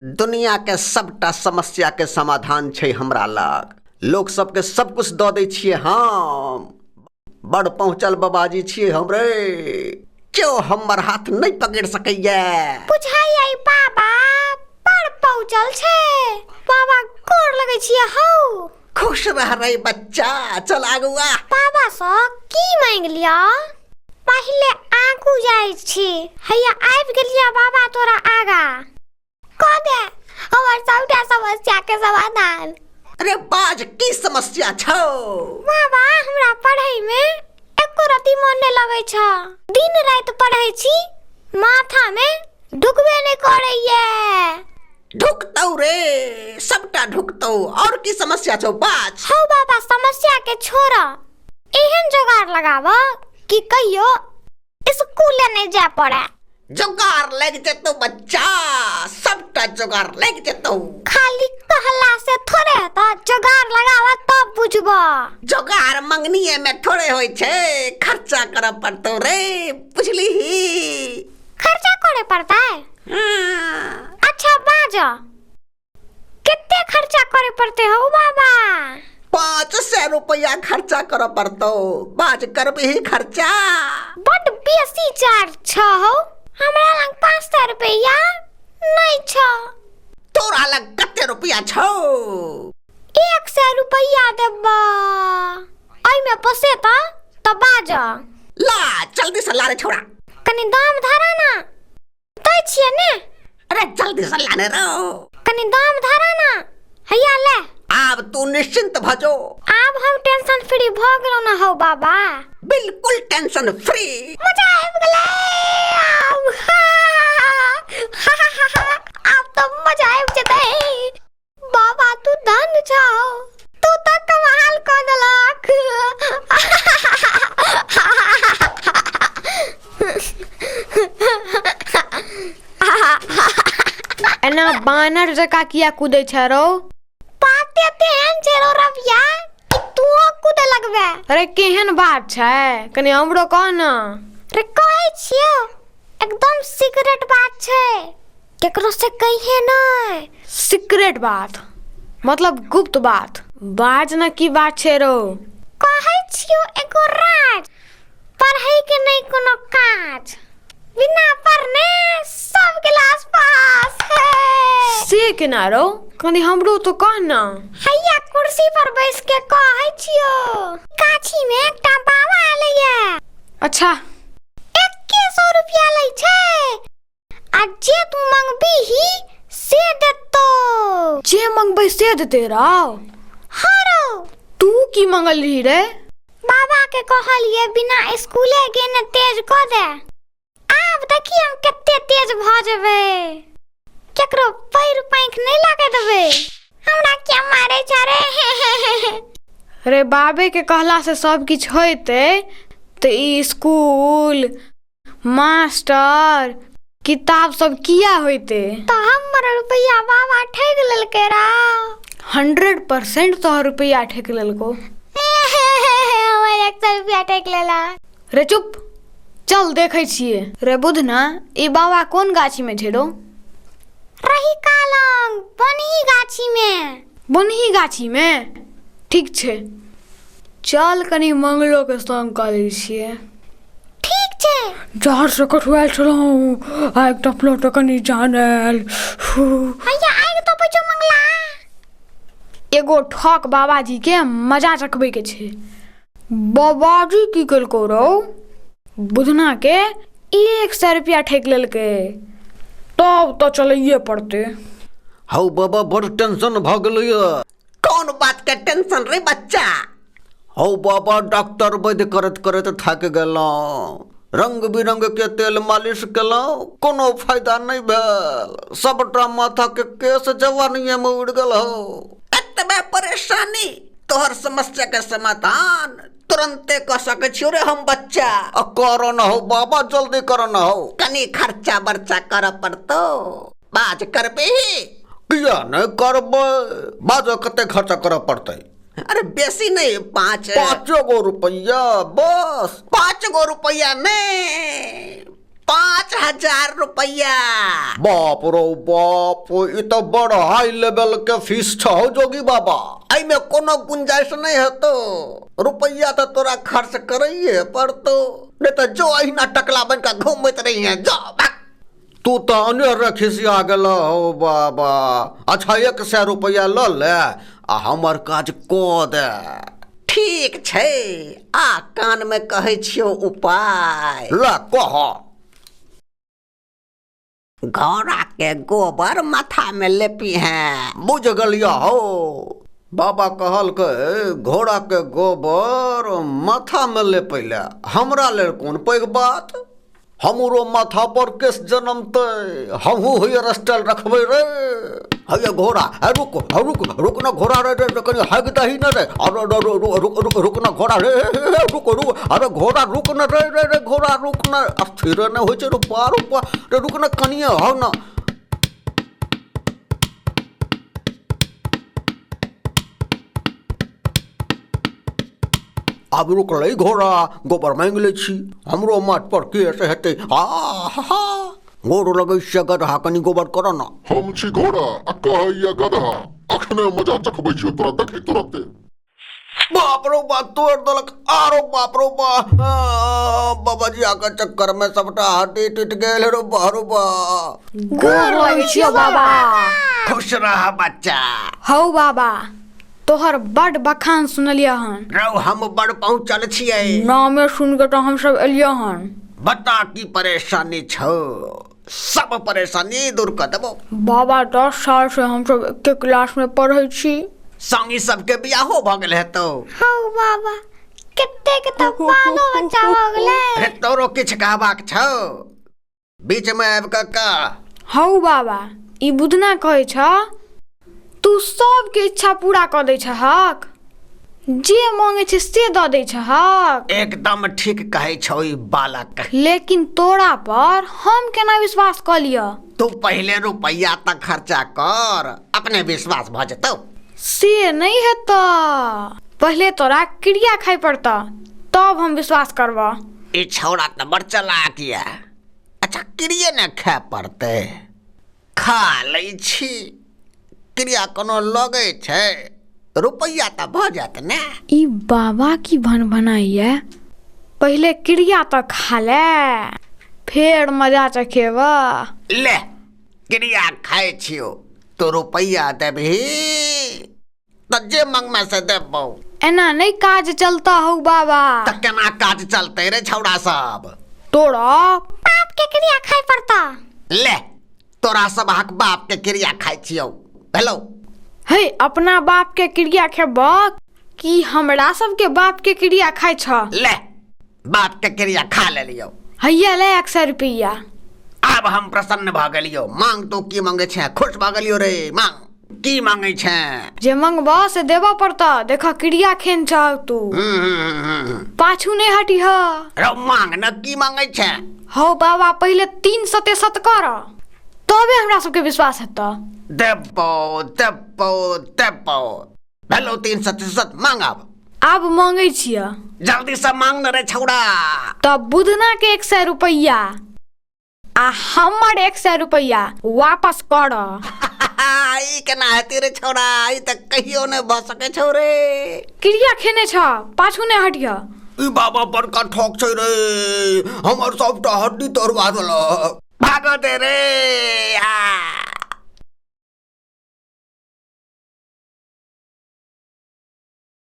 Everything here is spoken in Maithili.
दुनिया के सबटा समस्या के समाधान छै हमरा लग। लोक सबके सब कुछ दऽ दै छियै हम। बड़ पहुँचल बबाजी छियै हम रे, केओ हमर हाथ नहि पकड़ि सकैया। बुझाइया ई बाबा बड़ पहुँचल छै। बाबा गोर लगै छियै हौ। खुश रह रे बच्चा, चल आगू आ। बाबा सँ की मांगि लिअ? पहिले आगू जाइ छी। हैया आबि गेलियै बाबा तोरा आगा। कह दे हमर सबटा समस्या के समाधान। अरे बाज, की समस्या छौ? बाबा हमरा पढ़ै में एको रत्ती मन नहि लगै छ। दिन राति पढ़ै छी, माथा में ढुकबे नहि करैये। ढुकतौ रे, सबटा ढुकतौ। और की समस्या छौ बाज? हौ बाबा समस्या के छोड़, एहन जोगाड़ लगाब कि कहियो स्कूल नहि जाय पड़े। जोगाड़ लागि जेतौ बच्चा, सबटा जोगाड़ लागि जेतौ। खाली कहला से थोड़े हेतौ, जोगाड़ लगाब तब बुझब। जोगाड़ मंगनीये में थोड़े होइ छै, खर्चा करऽ पड़तौ रे, बुझलिही? खर्चा करे पड़तै? हाँ। अच्छा बाज, कते खर्चा करे पड़ते हो बाबा? 500 रुपया खर्चा करऽ पड़तौ। बाज, करबही खर्चा? बड बेसी चार्ज छ हौ, हमरा लग 500 रुपया नहीं छ। तोरा लग कते रुपया छौ? 100 रुपया देबा, एहिमे पोसेता तऽ बाज। ला जल्दी से ला रे छोड़ा। कनी दाम धरा ना, दै छियै ने। अरे जल्दी से लाने रो। कनी दाम धरा ना, हैया ले। आब तू निश्चिंत भ जो। आब हम टेंशन फ्री भ गेलौ ना हौ बाबा। बिल्कुल टेंशन फ्री। मजा आबि गेलै आब। आब तऽ मजा आबि जेतै। बाबा तू धन छौ, तू तऽ कमाल कऽ देलक। एना बानर जकाँ किया कूदै छै रौ? बाते तेहन छै रौ रबिया कि तूहो कूदे लगबे। अरे केहन बात छै, कनि हमरो कह न। रे कहै छियौ, एकदम सीक्रेट बात छै, केकरो से कहिए नहि। सीक्रेट बात मतलब गुप्त बात, बाज न की बात छै रौ? कहै छियौ एगो राज, पढ़ै के नहि कोनो काज, बिना पढ़ने सब क्लास पास है। से केना रौ, कनि हमरो तो कह न। हैया कुर्सी पर बैस के कहै छियौ, गाछी में एकटा बाबा एलैया। अच्छा। 2100 रुपया लै छै, आ जे तू मंगबीही से देतौ। जे मंगबै से देतै रौ? हाँ रौ। तू की मंगलही रे? बाबा के कहलिए बिना स्कूले गेने तेज कऽ दे। आब देखी हम कते तेज भऽ जेबै, केकरो पैर पाँखि नहि लागे देबै। हमरा क्या मारे छ रे? रे बाबे के कहला से सब किछु होइतै तऽ ई स्कूल, मास्टर, किताब सब किया होइतै? तऽ हमर रुपैआ बाबा ठकि लेलकै रौ। 100% तोहर रुपैआ ठकि लेलकौ। हमर 100 रुपैआ ठकि लेलक। रे चुप, चल देखै छियै। रे बुधना, ई बाबा कोन गाछी में छै रौ? रही कालंग बनही गाछी में। बनही गाछी में? ठीक छै, चल कनि मंगलो के संग कऽ लै छियै। ठीक छै। जहर से कठुआयल छलहुँ, आ एकटा प्लॉट कनि जान आयल। हैया आगि तो पैछो मंगला। एगो ठक बाबाजी के मजा चखबै के छै। बाबाजी की केलको रौ, बुधना के 100 रुपया ठकि लेलकै। तब तऽ चलैये पड़तै। हौ बाबा, बड़ टेंशन भऽ गेलैया। कोन बात के टेंशन रे बच्चा? हौ बाबा, डॉक्टर वैद्य करैत करैत थाकि गेलहुँ, रंग बिरंग के तेल मालिश केलहुँ, कोनो फायदा नहि भेल, सबटा माथा के केश जवानीये में उड़ि गेल हौ। एतबे परेशानी? तोहर समस्या के समाधान तुरंते कऽ सकै छियौ रे हम बच्चा। आ कर न हौ बाबा, जल्दी कर न हौ। कनि खर्चा बर्चा करऽ पड़तौ। बाज, करबही? किया नहि करबै, बाज, कते खर्चा करऽ पड़तै? अरे बेसी नहीं, 5 गो रुपया बस। 5 गो रुपया नहीं, 5 5000 रुपैआ। बाप रो बाप, ई तऽ बड़ हाई लेवल के फीस छौ जोगी बाबा। एहिमे कोनो गुंजाइश नहि हेतौ, रुपैआ तऽ तोरा खर्च करैए पड़तौ, नहि तऽ जो अहिना टकला बनि कऽ घूमैत रहिहे, जो भाग। तू तऽ अनेरे खिसिया गेल हो बाबा। अच्छा 100 रुपैआ लऽ ले आ हमर काज कऽ दे। ठीक छै, आ कानमे कहै छियौ उपाय। ले कह। घोड़ा के गोबर माथा में लेपी है। बुझ गेलिया हो बाबा, कहलकै घोड़ा के गोबर माथा में लेपै ले। हमरा लेल कोन पैघ बात, हमरो माथा पर केस जनमतै, हमहूँ हेयर स्टाइल रखबै रे। हैया घोड़ा, है रुक, है रुक, रुक न घोड़ा रे, रे कनि हगि दही न रे। अरे रे, रुक रुक रुक न घोड़ा रे, रुक रुक, अरे घोड़ा रुक न रे, रे रे घोड़ा रुक न, स्थिरे नहि होइ छै रे, बा रे बा रे, रुक न कनिए हौ न। आब रुकलै घोड़ा, गोबर मांगि लै छी, हमरो माथ पर केस हेतै। हा हा, गोर लगै छियै गदहा, कनि गोबर कर न। हम छी घोड़ा आ कहैया गदहा, अखने मजा चखबै छियौ तोरा, देखी तुरते। बाप रो बा, तोड़ देलक। आरो बाप रो बा, बाबाजी आके चक्कर में सबटा हड्डी टूट गेल रो बा रो बा। गोर लगै छियौ बाबा। खुश रह बच्चा। हौ बाबा, तोहर बड बखान सुनलियै हन। रौ हम बड़ पहुँचल छियै। नामे सुन के तऽ हमसब एलियै हन। बता की परेशानी छौ, सब परेशानी दूर कऽ देबो। बाबा 10 साल से हमसब एके क्लास में पढ़ै छी। संगी सबके बियाहो भऽ गेल हेतौ। हौ बाबा, कतेक तऽ बालो बच्चा भऽ गेलै। रे तोरो किछु कहबाक छौ, बीच में आबि कऽ कह। हौ बाबा, ई बुधना कहै छ तू सबके इच्छा पूरा कऽ दै छहक, जे मांगे छै से दऽ दै छहक। एकदम ठीक कहै छौ ई बालक। लेकिन तोरा पर हम केना विश्वास कऽ लिअ? तू पहिले रुपैआ तऽ खर्चा कर, अपने विश्वास भऽ जेतौ। से नहि हेतऽ, पहिले तोरा क्रिया खाइ पड़तऽ तब हम विश्वास करबऽ। ई छौड़ा तऽ बड़ चलाक यऽ। अच्छा क्रिये ने खाय पड़तै, खा लै छी। क्रिया कोनो लगै छै, रुपैआ तऽ भऽ जायत ने। ई बाबा की भनभनाइए, पहिले क्रिया तऽ खा ले फेर मजा चखेबऽ। ले क्रिया खाइ छियौ, तो रुपैआ देबही तऽ जे मंगमे से देबौ। एना नहि काज चलता हौ बाबा। तऽ केना काज चलतै रे छौड़ा सब? तोरा बाप के क्रिया खाइ पड़ता। ले तोरा सबहक बाप के क्रिया खाइ छियौ। हेलो हे, अपना बाप के क्रिया खेबऽ कि हमरा सबके बाप के क्रिया खाइ छ? ले बाप के क्रिया खा लेलियौ। हैया ले 100 रुपैआ। आब हम प्रसन्न भऽ गेलियौ। मांग तू की मांगे छे, खुश भऽ गेलियौ रे। मांग की मांगे छे? जे मंगबऽ से देबऽ पड़तऽ। देख क्रिया खेन छह तू, पाछू नहि हटिह। रौ मांग न, की मांगे छे? हौ बाबा, पहिले 3 सते सत कर तबे हमरा सबके विश्वास हेतऽ। देबौ देबौ देबौ। भेलौ 3 सते सत, मांग आब। आब मांगै छियै। जल्दी से मांग न रे छौड़ा। तब बुधना के 100 रुपैआ आ हमर 100 रुपैआ वापस कर। ई केना हेतै रे छौड़ा, ई तऽ कहियो नहि भऽ सकै छौ रे। क्रिया खेने छ, पाछू नहि हटिह। ई बाबा बड़का ठक छै रे, हमर सबटा हड्डी तोड़वा देलक। भागऽ दे रे। आ।